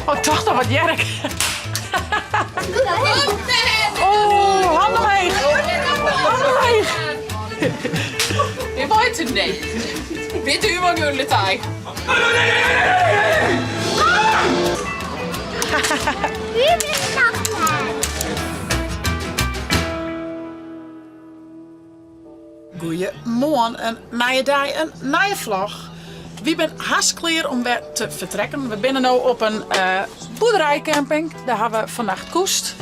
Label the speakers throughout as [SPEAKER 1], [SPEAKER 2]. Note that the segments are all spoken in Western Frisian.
[SPEAKER 1] Oh, toch noch wat jerk. Oh, handen omheech. Handen omheech.
[SPEAKER 2] Ik weet het niet. Weet u wat jullie tijd?
[SPEAKER 1] Goeiemoarn, in nije dei, in nije vlog. Wy binne hast klear om wer te fertrekken. We binne no op in uh, boerderijcamping. Dêr ha we fannacht koest.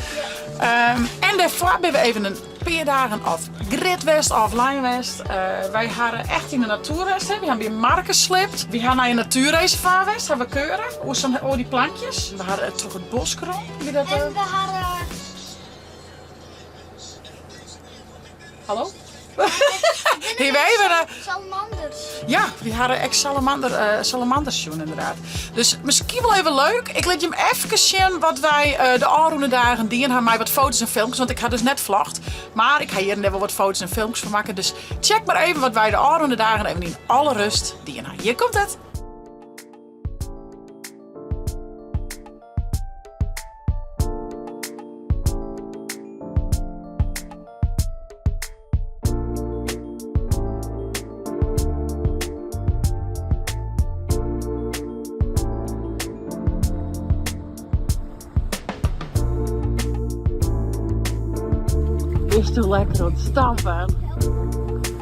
[SPEAKER 1] Um, en dêrfoar binne we even in pear dagen off grid west, offline west. Uh, wy hawwe echt yn de natuer west. Hè. Wy hawwe by in marke slept. Wy hawwe nei in natuerreservaat west, hawwe we keure oer sa'n oer dy plankjes. We hawwe troch it bosk rûn. Wie dat, uh...
[SPEAKER 3] En we hawwe
[SPEAKER 1] Hallo? Hier wij hebben...
[SPEAKER 3] Salamanders.
[SPEAKER 1] Ja, wy hawwe ek salamander, uh, salamanders sjoen inderdaad. Dus miskien wol even leuk. Ik lit jim efkes sjen wat wy uh, de ôfrûne dagen dien ha mei wat foto's en filmkes, want ik ha dus net vlogd. Mar ik ha hjir en dêr wol wat foto's en filmkes fan makke. Dus check mar even wat wy de ôfrûne dagen even yn alle rust dien ha. Hjir komt it. Bist do lekker oan it stampen?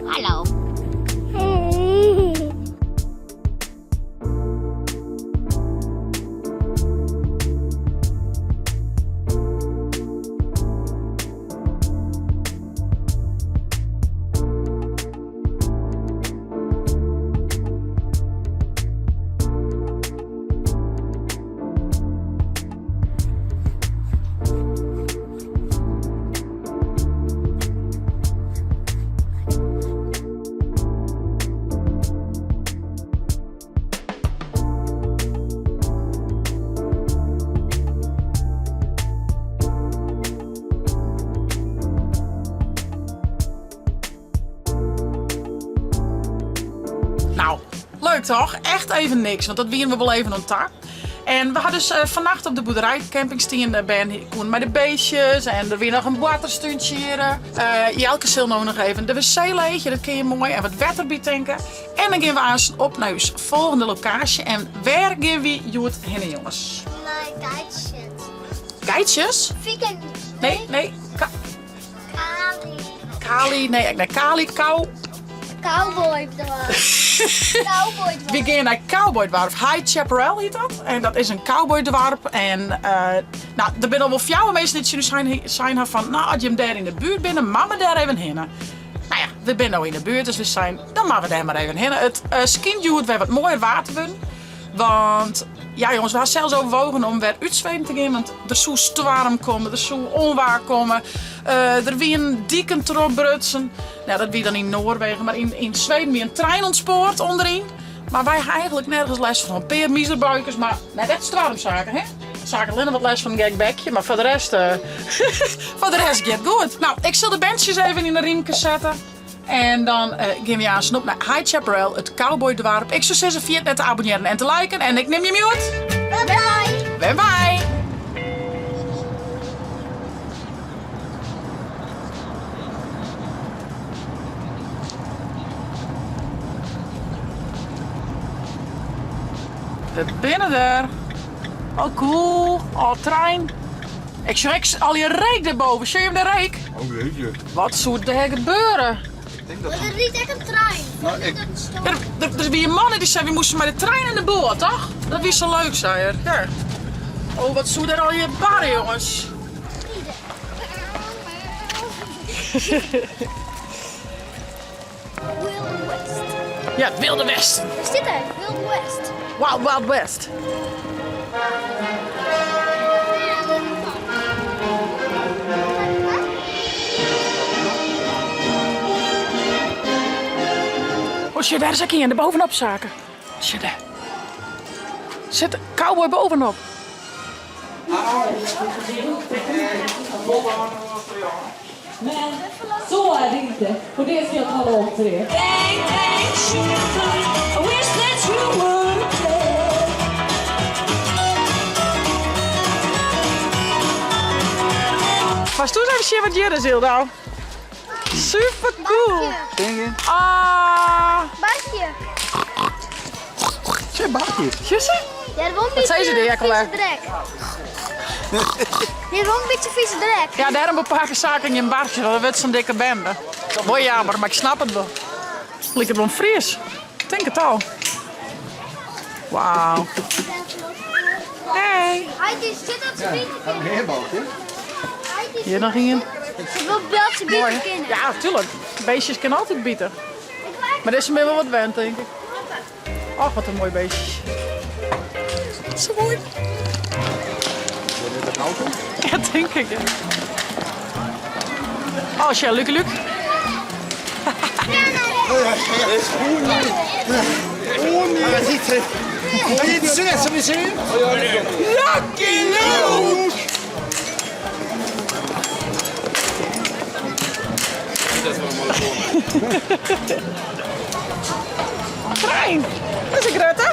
[SPEAKER 3] Hallo.
[SPEAKER 1] Nou, leuk toch? Echt even niks, want dat wiene we wol even oan ta. En we ha dus uh, fannacht op de boerderijcamping stien. De bern koenen mei de beestjes en der wie noch in boarterstúntsje hjir. Uh, Jelke sil no noch even de wc leegje, dat kin je moai. En wat wetter bytanke. En dan gean we aanst op nei ús folgjende lokaasje. En wêr gean wy hjoed hinne, jonges?
[SPEAKER 3] Nei geitsjes.
[SPEAKER 1] Geitsjes?
[SPEAKER 3] Fiken.
[SPEAKER 1] Nee, nee. Ka
[SPEAKER 3] Kali.
[SPEAKER 1] Kali, nee, ek nei Kali, kou.
[SPEAKER 3] Cowboy Cowboy
[SPEAKER 1] Wy gean nei Cowboydoarp. High Chaparral hjit dat. En dat is in cowboydoarp. En uh, nou, der binne al wol fjouwer minsken dy't tsjin ús sein ha fan, nou, as jim dêr yn de buert binne, moatte we dêr even hinne. Nou ja, we binne no yn de buert, dus we sein, dan moatte we dêr mar even hinne. It uh, skynt hjoed wer wat moaier waar te wurden. Want ja jongens, we ha sels overwogen om wer út Sweden te gean, want der soe stoarm komme, der soe ûnwaar komme, uh, der wienen diken trochbrutsen. Nou, dat wie dan yn Noarwegen, mar yn, yn Sweden wie in trein ûntspoard ûnderyn. Mar wy ha eigentlik nergens lêst fan. In pear mizerbuikers, mar net echt stoarmsaken, hè? Saken allinne wat lêst fan in gek bekje, mar foar de rest, uh, foar de rest giet goed. Nou, ik sil de berntsjes even yn de riemke sette. En dan uh, gean we aanst op nei High Chaparral, it cowboydoarp. Ik soe sizze, ferjit net te abonnearjen en te liken. En ik nim jim hjoed.
[SPEAKER 3] Bye bye.
[SPEAKER 1] Bye bye. We binne der. Oh cool. Oh trein. Ik sjoch ek allegear reek dêrboven. Sjogge jim de reek?
[SPEAKER 4] Oh jeetje.
[SPEAKER 1] Wat soe dêr gebeure?
[SPEAKER 4] Ik denk dat
[SPEAKER 3] Er rydt ek in trein.
[SPEAKER 4] Nou, ik...
[SPEAKER 1] Der, der wie in man dy sei, we moasten mei de trein en de boat, toch? Dat wie sa leuk, sei er. Ja. Oh, wat soe dêr allegear barre, jonges?
[SPEAKER 3] Wilde West.
[SPEAKER 1] Ja, het Wilde Westen.
[SPEAKER 3] Waar zit hij? Wilde West.
[SPEAKER 1] Wild Wild West. Oh, sjoch, dêr is ek ien, de bovenop saken. Sjoch dêr. Sit de cowboy bovenop.
[SPEAKER 2] Men så är det inte och det ska jag tala om för er.
[SPEAKER 1] sjen wat hjir is, Hildo. Super cool. Ah.
[SPEAKER 3] Barkje.
[SPEAKER 4] Tsje, barkje.
[SPEAKER 1] Sjochst?
[SPEAKER 3] Ja, dat
[SPEAKER 1] Wat sei se dy ek alwer?
[SPEAKER 3] drek. Dit wol in bytsje fize drek.
[SPEAKER 1] Ja, dêrom bepake saken gjin barkje, want dat wurdt sa'n dikke bende. Wol jammer, mar ik snap it wol. Liket wol in Fries. Tink it al. Wauw. Hey. Hjir noch ien. Moai. Ja, tuurlijk. Beestjes kinne altyd bite. Mar dizze binne wol wat wend, tink ik. Och, wat in moai beestjes. Sa moai. Ja, tink ik. Ja. Oh, sja, Luke Luke.
[SPEAKER 4] Lucky Luke!
[SPEAKER 1] Trein! Dat is in grutte.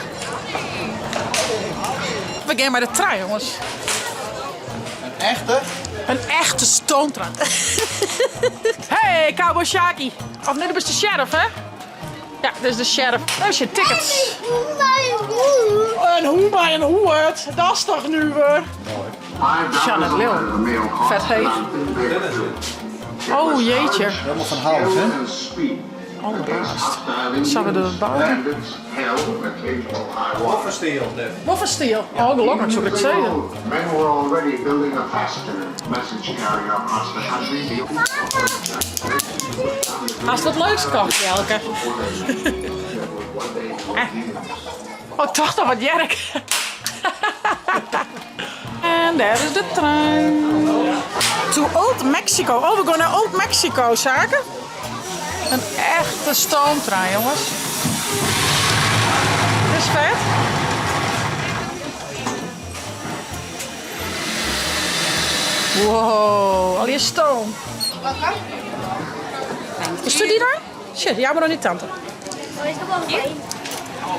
[SPEAKER 1] We gean mei de trein, jongens.
[SPEAKER 4] Een echte?
[SPEAKER 1] Een echte stoomtrein. Hey, Cowboy Shaki. Of nee, dat is de sheriff, hè? Ja, dit is de sheriff. Daar is je tickets. Een hoe bij een hoert. Dat is toch nu weer? Janet Leeuw. Vet heet. Oh jeetje.
[SPEAKER 4] Helemaal van hout, hè?
[SPEAKER 1] Allerbest. Zullen we er buiten?
[SPEAKER 4] Woffersteel, net.
[SPEAKER 1] Woffersteel. Oh, gelukkig, zou ik het zeggen.
[SPEAKER 5] Men were already building a faster message carrier across the country.
[SPEAKER 1] Hast wat leuks kocht, Jelke? Oh, toch nog wat jerk. En daar is de trein. To Old Mexico. Oh, we gaan naar Old Mexico, zaken. Een echte stoomtrein, jongens. Dit is vet. Wow, al je stoom. Is die daar? Shit, jammer nog niet, tante. Ja,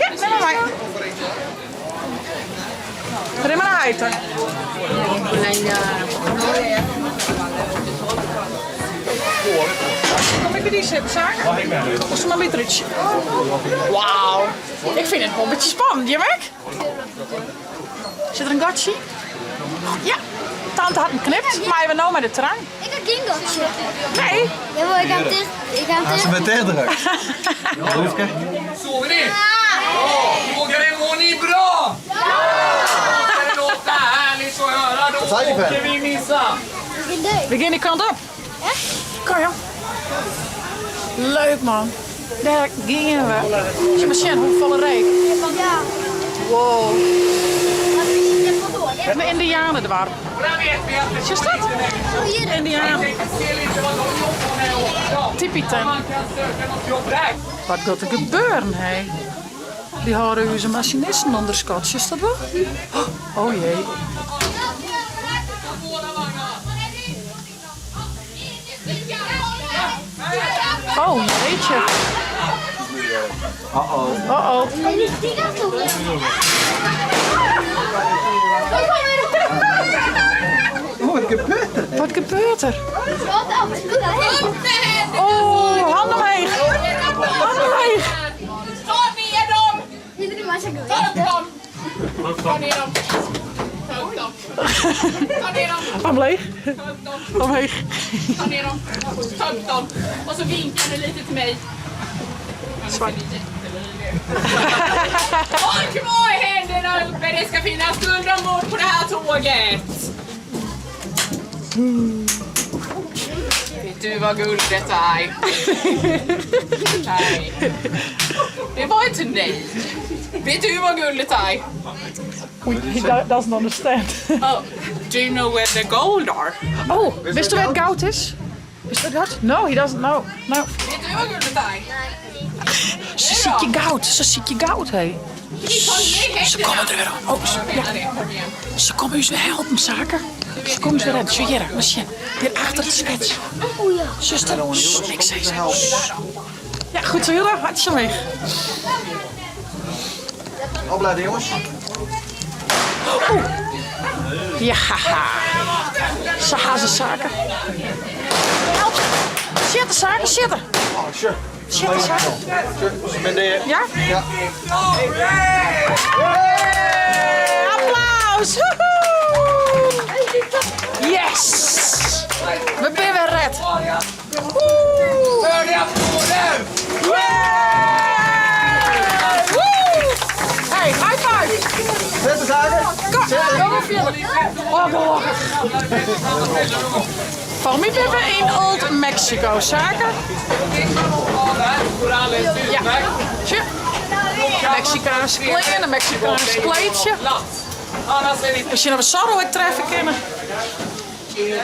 [SPEAKER 1] neem maar mee. Rin maar naar Heiten. Kom ik bij die zitten, Zaak? Of maar met Wauw. Ik vind het wel een beetje spannend, je werk? Zit er een gatje? Ja, tante had hem knipt, maar we nou met de trein.
[SPEAKER 3] Ik heb geen gatje.
[SPEAKER 1] Nee.
[SPEAKER 3] Jawel, ik heb dicht. Ik heb
[SPEAKER 4] Ze
[SPEAKER 3] dicht.
[SPEAKER 4] met dichtdruk. Hoefke.
[SPEAKER 6] Sover ni? Ja! Vågar ni? Mår ni bra? Ja! Ska det låta härligt att höra? Då
[SPEAKER 4] Zei je
[SPEAKER 6] åker
[SPEAKER 4] verder?
[SPEAKER 6] vi minsann!
[SPEAKER 1] We gaan die kant op. Kom joh. Leuk man. Daar gingen we. Zie maar zien hoe volle reek.
[SPEAKER 3] Ja.
[SPEAKER 1] Wow.
[SPEAKER 3] Dat is het wel door.
[SPEAKER 1] Een Indianendwarp.
[SPEAKER 6] Och där vet vi att det
[SPEAKER 1] Is dat?
[SPEAKER 3] Hier.
[SPEAKER 1] Indianen.
[SPEAKER 6] tänkte se lite vad de jobbar med också.
[SPEAKER 1] Tipi-tent.
[SPEAKER 6] Man kan söka något jobb där.
[SPEAKER 1] Wat gaat er gebeuren, hé? Die houden onze machinisten onder schot, is dat wel? Oh jee. Oh jeetje.
[SPEAKER 4] Uh-oh.
[SPEAKER 1] Oh oh.
[SPEAKER 3] Die kant op.
[SPEAKER 4] Oh, wat gebeurt er?
[SPEAKER 1] Wat gebeurt er? Oh, handen omheeg. Handen omheeg.
[SPEAKER 2] Ta ner dem! Ta upp dem! Ta ner dem! Ta upp dem! Ta ner dem!
[SPEAKER 1] Omleeg.
[SPEAKER 2] Ta upp dem!
[SPEAKER 1] Omheeg.
[SPEAKER 2] Ta ner dem! Ta upp dem! Och så vinkar ni lite till mig.
[SPEAKER 1] Zwart.
[SPEAKER 2] Håll kvar händerna uppe, det ska finnas guld ombord på det här tåget! Vet du vad guldet är? Nej. Det var inte nej. Vet du vad guldet är?
[SPEAKER 1] He doesn't understand.
[SPEAKER 2] Oh, do you know where the gold are?
[SPEAKER 1] Oh, wist u waar het goud is? Wist u dat? No, he doesn't know. No.
[SPEAKER 2] Vet du vad guldet är?
[SPEAKER 1] Ze ziet je goud. Ze ziet je goud, hé. Ze komen er weer aan. Oh, ze, ja. Ze komen ons weer helpen, zaken. Ze komen ze weer redden. Zo, hier, maar Hier achter het spits. Zuster, sst, niks zei ze. Sst. Ja, goed zo, Hilda. Hartstikke weg.
[SPEAKER 4] Opletten, jongens.
[SPEAKER 1] Oeh. Ja, sa ha se saken. Help. Sjitte, Sake, sjitte. Sjitte, Sake. Ja?
[SPEAKER 4] Ja.
[SPEAKER 1] Applaus! Woehoe! Yes! We binne wer ret. Woe!
[SPEAKER 6] Hör ni applåder?
[SPEAKER 1] Yeah! Woe! Hey, high five!
[SPEAKER 4] Zitten, Sake.
[SPEAKER 1] Kom, kom maar fierder. Oh, gelokkich. Folgens my binne we yn Old Mexico, Sake.
[SPEAKER 6] Går alldeles
[SPEAKER 1] Ja.
[SPEAKER 6] utmärkt.
[SPEAKER 1] Sjoch. Meksikaansk klean, in Meksikaansk kleedsje.
[SPEAKER 6] Plats. Annars är ni...
[SPEAKER 1] We sjen oft we Zorro ek treffe kinne.
[SPEAKER 6] Hej!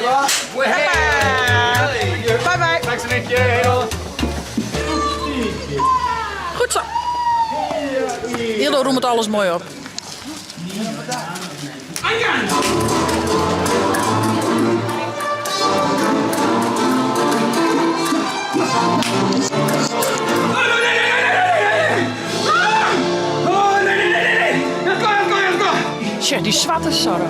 [SPEAKER 1] Bye bye.
[SPEAKER 6] Tack så mycket, hej då!
[SPEAKER 1] Goed zo. Hildo roemet alles moai op. Sjoch, dy swarte Zorro.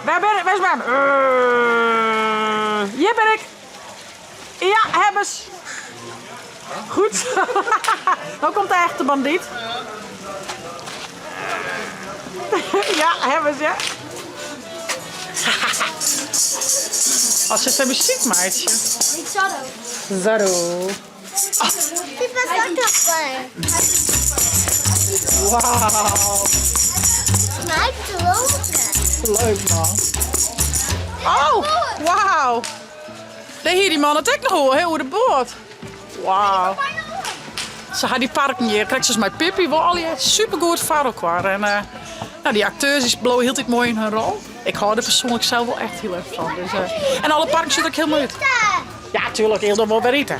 [SPEAKER 1] Wêr bin ik? Wêr is mem? Hjir bin ik. Ja, hebbes. Goed zo. No komt de echte bandiet. Ja, hebbes, ja. As se muzyk meitsje.
[SPEAKER 3] Ik Zorro.
[SPEAKER 1] Zorro.
[SPEAKER 3] Dit was ook nog bij.
[SPEAKER 1] Wauw.
[SPEAKER 3] Maak de lopen.
[SPEAKER 1] Leuk man. Oh, wauw. Dêr hie dy man it ek noch oer, hè, oer de boat. Wauw. Se ha dy parken hjir, krekt sa as mei Pippi, wol allegear supergoed foar elkoar. En eh, nou, dy akteurs dy bliuwe hieltyd moai yn hun rol. Ik hâld der persoanlik sels wol echt hiel erch fan. Dus, eh, en alle parken sjogge der ek hiel moai út. Ja, tuurlijk, Hildo wol wer ite.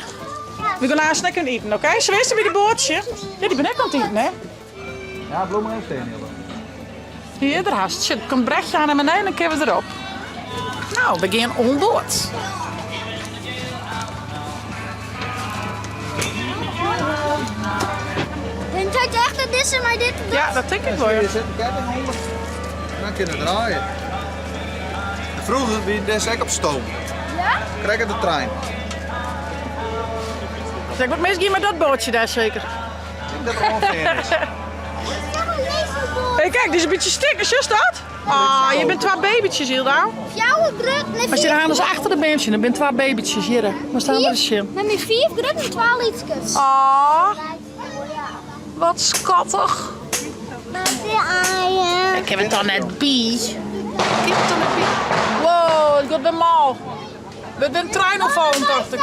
[SPEAKER 1] We gean aanst ek iten, oké? Se wisten by de boatsje. Ja, dy binne ek oan it iten, hè?
[SPEAKER 4] Ja, bliuw mar even stean, Hildo.
[SPEAKER 1] Hjir der hast. Shit, komt Brechtje oan en beneden, dan kinne we derop. Nou, we gean oan board.
[SPEAKER 3] Denk jij echt dat deze maar dit
[SPEAKER 1] Ja, dat tink ik wol.
[SPEAKER 4] Hier
[SPEAKER 1] Ja.
[SPEAKER 4] zit een ketting onder. Dan kin it draaie. Froeger wie dizze ek op stoom.
[SPEAKER 3] Ja?
[SPEAKER 4] Krekt as de trein.
[SPEAKER 1] Zeg, wat misgien mei dat boatsje dêr seker?
[SPEAKER 4] Ik tink dat er oanfearn is.
[SPEAKER 1] Hey, kijk, die is in bytsje stikken, sjochst dat? Ah, hjir binne twa babytsjes, Hilda.
[SPEAKER 3] Fjouwer grutte.
[SPEAKER 1] As je de haan eens achter de beam sjen, dan binne twa babytsjes hjir. Mar staan der sjen.
[SPEAKER 3] Met mijn vier grutte en 12 lytskes.
[SPEAKER 1] Ah, wat skattich. Ik heb it dan net by. Ik heb it dan net by. Wow, it giet wer mâl. Der wurdt in trein oanfallen, tocht ik.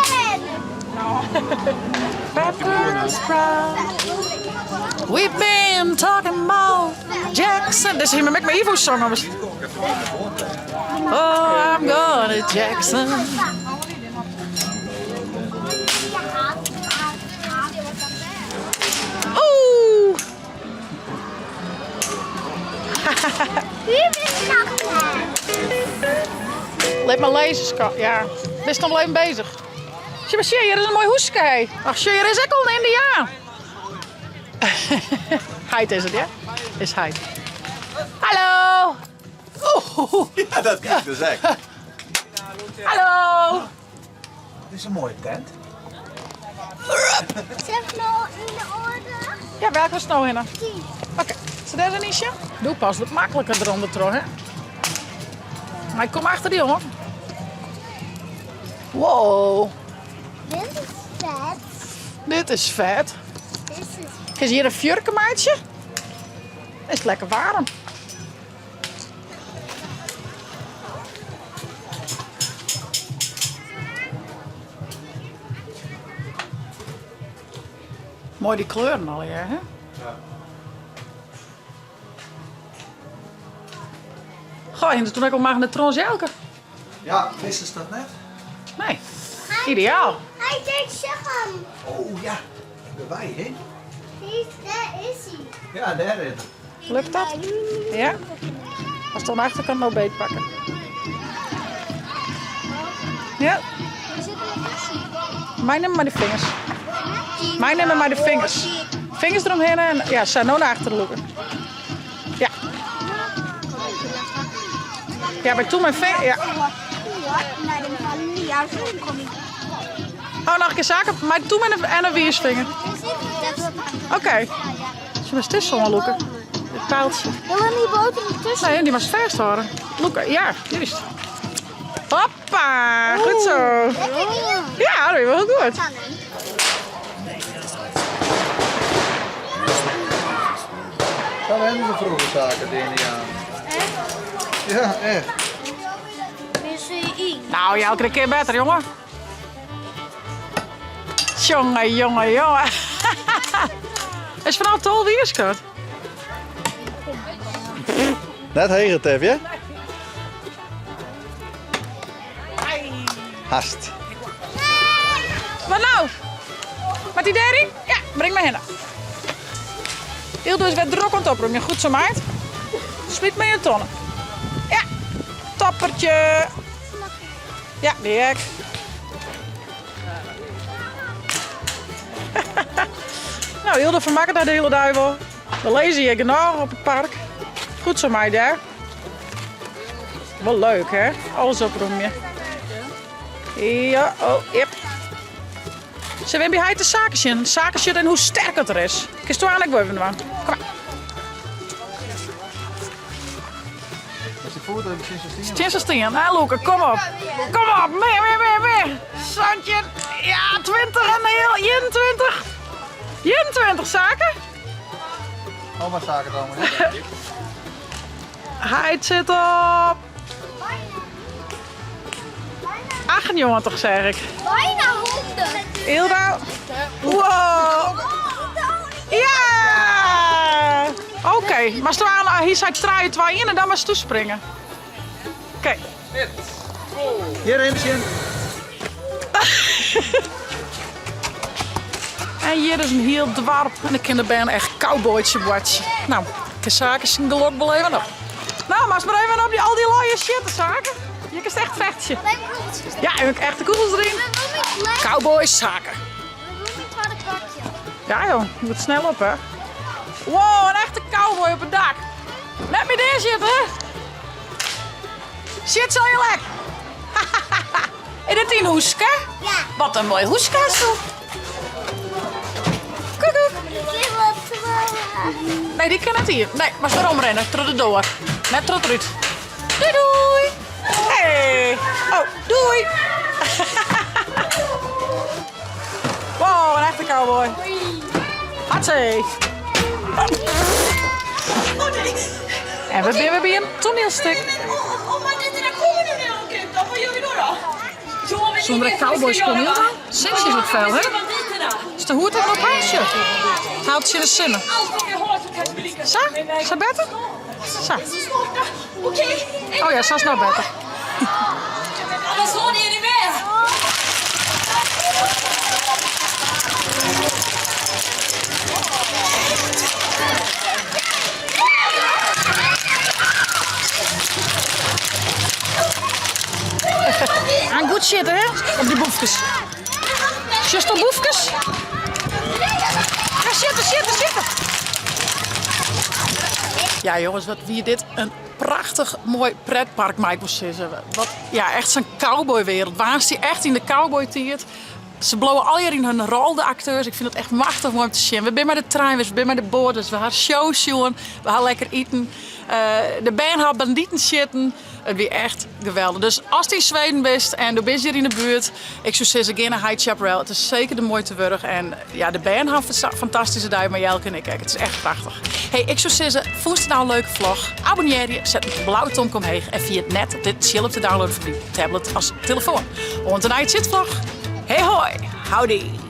[SPEAKER 1] Pepper Sprout. We've been talking about Jackson. Dit is hier met mijn Ivo song. Oh, I'm going to Jackson. Oeh. Lit mar lizze, skat. Ja, bist noch wol even bezich. Sjoch mar, sjoch, hjir is in moai húske, hé. Ach, sjoch, hjir is ek al in Yndiaan. Heit is it, ja? Is heit. Hallo! Oeh.
[SPEAKER 4] Ja, dat kin ik dus ek.
[SPEAKER 1] Hallo!
[SPEAKER 4] Dit is in moaie tent.
[SPEAKER 3] Zeg nou in de orde.
[SPEAKER 1] Ja, welke was no hinne?
[SPEAKER 3] 10.
[SPEAKER 1] Oké, sit dêr in ysje? Doe pas wat makliker derûnder troch, hè? Mar ik kom achter dy oan. Wow.
[SPEAKER 3] Dit is fet.
[SPEAKER 1] Dit is fet.
[SPEAKER 3] Dit is
[SPEAKER 1] Kinst hjir in fjurke meitsje? Is it lekker waarm. Moai dy kleuren allegear, hè?
[SPEAKER 4] Ja.
[SPEAKER 1] Goh, hiene se toen ek al magnetrons Jelke?
[SPEAKER 4] Ja, wistest dat net?
[SPEAKER 1] Nee. Ideaal.
[SPEAKER 3] Hy denkt zeg hem.
[SPEAKER 4] Oh ja, derby, hè?
[SPEAKER 3] Dêr is hy.
[SPEAKER 4] Ja, dêr is er.
[SPEAKER 1] Lukt dat? Ja? Ast oan de achterkant no beet pakke. Ja. Meinimme mei de fingers. Meinimme mei de fingers. Fingers deromhinne en ja, sa no nei achteren lûke. Ja. Ja, mar toen mei fingers, ja. Oh, noch in kear zaken. Mei de tûm en de wiisfinger. Oké. Okay. Zullen we tussen oanlûke? It pijltsje.
[SPEAKER 3] Willen die boter niet tussen?
[SPEAKER 1] Nee, dy moatst fêsthâlde. Lûke, ja, juist. Hoppa, goed zo. Ja, dat is wel goed.
[SPEAKER 4] Sa wennen ze froeger saken, de Yndianen. Ja, echt.
[SPEAKER 1] Nou, elke kear better, jonge. Jonge, jonge, jonge. Is fanôf 12 jier skat.
[SPEAKER 4] Net heger, Tefje. Hast.
[SPEAKER 1] Wat nou? Moat dy dêryn? Ja, bring mar hinne. Hildo is wer drok oan it opromjen. Goed zo, meid. Smyt mar yn de tonne. Ja, toppertje. Ja, dy ek. Nou, Hilde fermakket har de hiele dei wol. We lizze hjir genôch op it park. Goed zo, meid, hè? Wol leuk, hè? Alles opromje. Ja, oh, jep. Sille we by heit de saken sjen? Saken sjen en hoe sterk it er is. Kinst do ek wol even dwaan. Kom mar.
[SPEAKER 4] Is de foet even tsjin syn stien?
[SPEAKER 1] Tsjin syn stien. Hè, Loeke, kom op. Kom op, mear, mear, mear, mear. 17, ja, 20 en heel, 21. 21 saken.
[SPEAKER 4] Oh, maar saken dan.
[SPEAKER 1] Heit sit op. 98 zeg ik.
[SPEAKER 3] Bijna 100.
[SPEAKER 1] Hilda. Wow. Ja! Oké, mar sto aan, hy sei trije, twa, ien en dan moatst toespringe. Oké.
[SPEAKER 4] Hjir Rintsje.
[SPEAKER 1] En hjir is in hiel doarp en dan kinne de bern echt cowboytsje boartsje. Nou, kin Sake syn gelok wol even op. Nou, moatst mar even op dy, al dy luie sjitte, Sake. Hjir kinst echt fechtsje. Ja, en ek echte kûgels deryn. Cowboy Sake. Ja joh, je moet snel op hè. Wow, in echte cowboy op it dak. Net my deasjitte hè. Sjit se al je lek. Is dit dyn hûske?
[SPEAKER 3] Ja.
[SPEAKER 1] Wat in moai hûske hasto. Koekoek. Nee, dy kin net iepen. Nee, moatst wer omrinne troch de doar. Net troch it rút. Doei doei. Hey. Oh, doei. Wow, in echte cowboy. Hatsé. En we binne by in toanielstik. Sûnder ek cowboys komme hiel Sintsjes wat fel, hè? Is de hoed ek noch op? Sjoch. Haalt tsjin de sinne. Sa? Sa better? Sa. Oh ja, sa is no better. Aan goed sjitte, hè? Op dy boefkes. Sjochst al boefkes? Ja, sjitte, sjitte, sjitte. Ja, jonges, wat wie dit in prachtich moai pretpark, mei ik wol sizze. Wat, ja, echt sa'n cowboywereld. Woansdei echt yn de cowboytiid. Se bliuwe allegear yn hun rol, de akteurs. Ik fyn dat echt machtich moai om te sjen. We binne mei de trein west, we binne mei de boat west, we ha shows sjoen, we ha lekker iten. De bern ha op banditen sjitten. It wie echt geweldich. Dus ast yn Sweden bist en do bist hjir yn de buert, ik soe sizze gean nei High Chaparral. It is seker de muoite wurdich en ja, de bern ha in fantastyske dei, mar Jelke en ik ek. It is echt prachtich. Hey, ik soe sizze, fûnst it nou in leuke vlog? Abonnearje, set in blauwe tomke omheech en ferjit net dit tsjil op te downloaden foar dyn tablet as telefoan. Oant de nije tsjitvlog. Hey hoi, howdy!